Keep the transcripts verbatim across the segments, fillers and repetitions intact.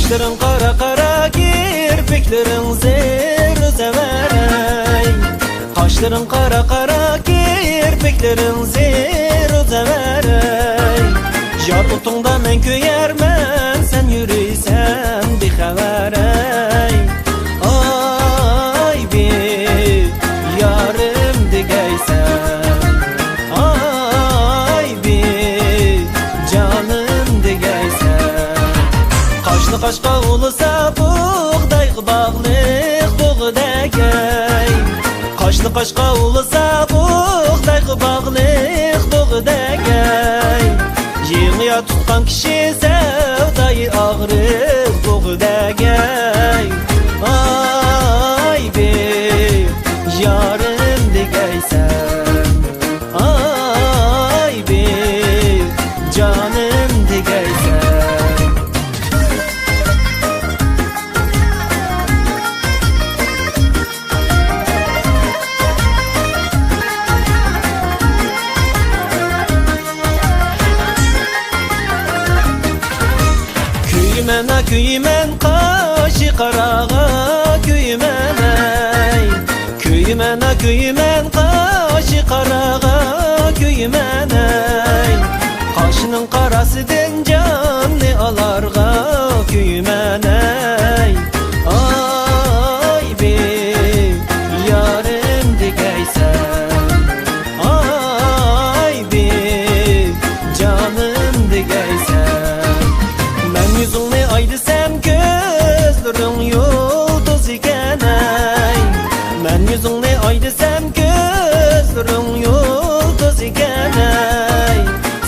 قاشلىرىڭ قارا-قارا، كىرپىكلىرىڭ زېرۇ زەۋەرەي. قاشلىرىڭ قارا-قارا، كىرپىكلىرىڭ زېرۇ زەۋەرەي. يار ئوتۇڭدا مەن كۆيەرمەن، سەن يۈرىسەن بىخەۋەرەي. ئاي بى، يارىم دېگەيسەن. ئاي بى، جانىم دېگەيسەن. قاشنى قاشقا ئۇلىسا، بۇغدايغا باغلىق بۇغدەگەي. قاشنى قاشقا ئۇلىسا، بۇغدايغا باغلىق بۇغدەگەي. يېڭىيا تۇتقان كىشى سەۋدايى ئاغرىق بۇغدەگەي. ئاي بى، يارىم دېگەيسەن. ئاي بى، جانىم دېگەيسەن. كۆيىمەن، كۆيىمەن، قاشى قاراغا كۆيىمەن ئەي. كۆيىمەن، كۆيىمەن، قاشى قاراغا كۆيىمەن ئەي. قاشنىڭ قاراسىدىن جاننى ئالارغا كۆيىمەن ئەي. ئاي بى، يارىم دېگەيسەن. ئاي بى، جانىم دېگەيسەن. مەن يۈزۈڭنى ئاي دېسەم، كۆزلىرىڭ يۇلتۇز ئىكەن ئەي. مەن يۈزۈڭنى ئاي دېسەم، كۆزلىرىڭ يۇلتۇز ئىكەن ئەي.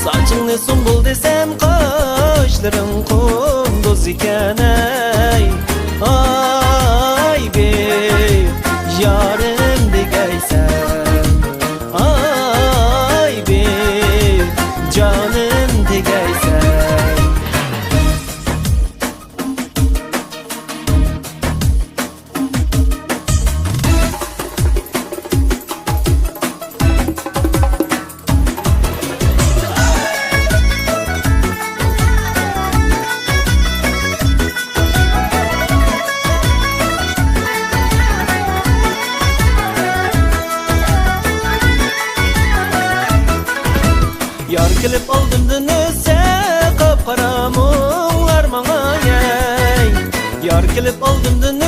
ساچىڭنى سۇمبۇل دېسەم، قاشلىرىڭ قۇندۇز ئىكەن ئەي. ئاي بى، يارىم دېگەيسەن. ئاي بى، جانىم دېگەيسەن. يار كېلىپ ئالدىمدىن ئۆتسە، قاپقارا مۇڭلار ماڭا، ھەي. يار كېلىپ ئالدىمدىن